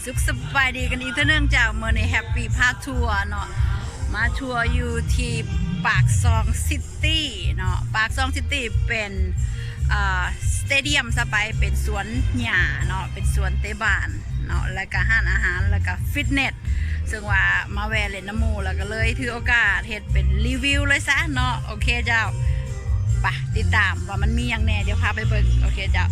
ສຸກສະບາຍດີກັນອີກເທື່ອໜຶ່ງເຈົ້າ. ມື້ນີ້ແຮັບປີ້ພາທົວເນາະ ມາທົວຢູ່ທີ່ປາກຊ່ອງຊິຕີເນາະ. ປາກຊ່ອງຊິຕີເປັນ ອ່າ ສະເຕດຽມຊະໄປ ເປັນສວນຫຍ້າເນາະ ເປັນສວນເຕະບານເນາະ ແລ້ວກະຮ້ານອາຫານ ແລ້ວກະຟິດເນັດ ເຊິ່ງວ່າມາແວ່ຫຼິ້ນນຳໝູ່ ແລ້ວກະເລີຍຖືໂອກາດເຮັດເປັນຣີວິວເລີຍຊະເນາະ. ໂອເຄເຈົ້າ ໄປຕິດຕາມວ່າມັນມີຫຍັງແດ່ ດຽວພາໄປເບິ່ງ. ໂອເຄເຈົ້າ.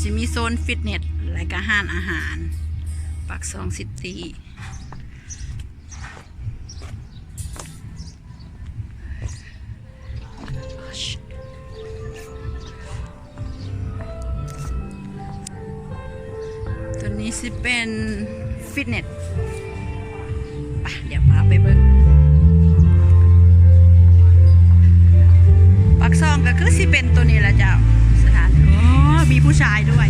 ຊິມີໂຊນຟິດເນັດ ແລະກະຮ້ານອາຫານ ປາກຊ່ອງຊິຕີ. ຕົວນີ້ຊິເປັນຟິດເນັດ ໄປ ດຽວພາໄປເບິ່ງ. ປາກຊ່ອງກະຄືຊິເປັນຕົວນີ້ລະເຈົ້າ ສະຖານ ໂອ້ ມີຜູ້ຊາຍດ້ວຍ.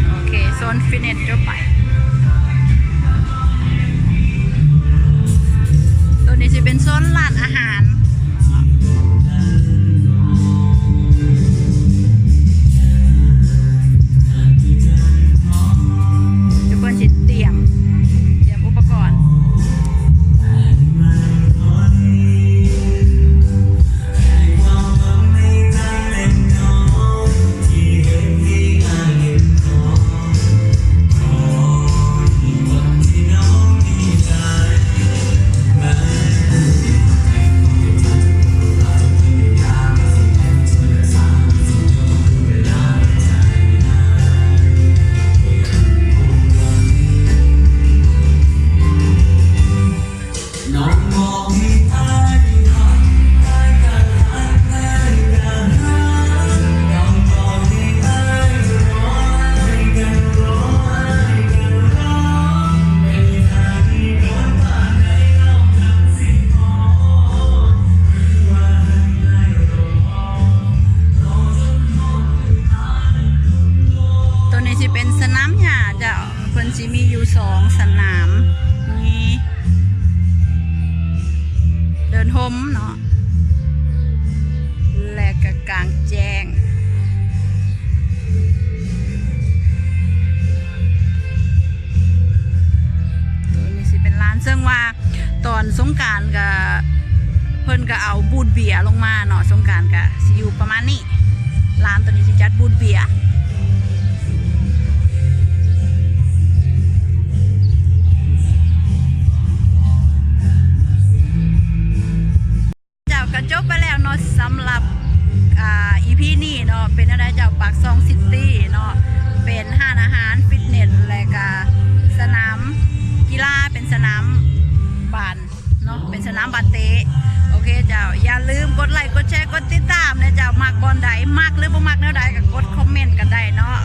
ໂອເຄ ໂຊນຟິດເນັດທົ່ວໄປ. ໂຕນີ້ຊິເປັນໂຊນຮ້ານອາຫານ ເພິ່ນຊິຕຽມ ຕຽມອຸປະກອນ. ໂຕນີ້ຊິເປັນສະໜາມຫຍ້າເຈົ້າ. ເພິ່ນຊິມີຢູ່ສອງສະໜາມ ມີເດີ່ນຮົ່ມເນາະ ແລະກະກາງແຈ້ງ. ໂຕນີ້ຊິເປັນລານ ເຊິ່ງວ່າຕອນສົງການກະ ເພິ່ນກະເອົາບູດເບຍລົງມາເນາະ. ສົງການກະຊິຢູ່ປະມານນີ້ ລານໂຕນີ້ຊິຈັດບູດເບຍ. ເຈົ້າ ກະຈົບໄປແລ້ວເນາະ ສຳລັບ ອ່າ ອີພີນີ້ເນາະ. ເປັນແນວໃດເຈົ້າ ປາກຊ່ອງຊິຕີເນາະ ເປັນຮ້ານອາຫານ ຟິດເນັດ ແລະກະສະໜາມກິລາ ເປັນສະໜາມບານ ເນາະ ເປັນສະໜາມບານເຕະ. ໂອເຄເຈົ້າ ຢ່າລືມກົດໄລ ກົດແຊ ກົດຕິດຕາມເດີເຈົ້າ. ມັກບ່ອນໃດ ມັກ ຫຼື ບໍ່ມັກແນວໃດ ກະກົດຄອມເມັນກັນໄດ້ເນາະ.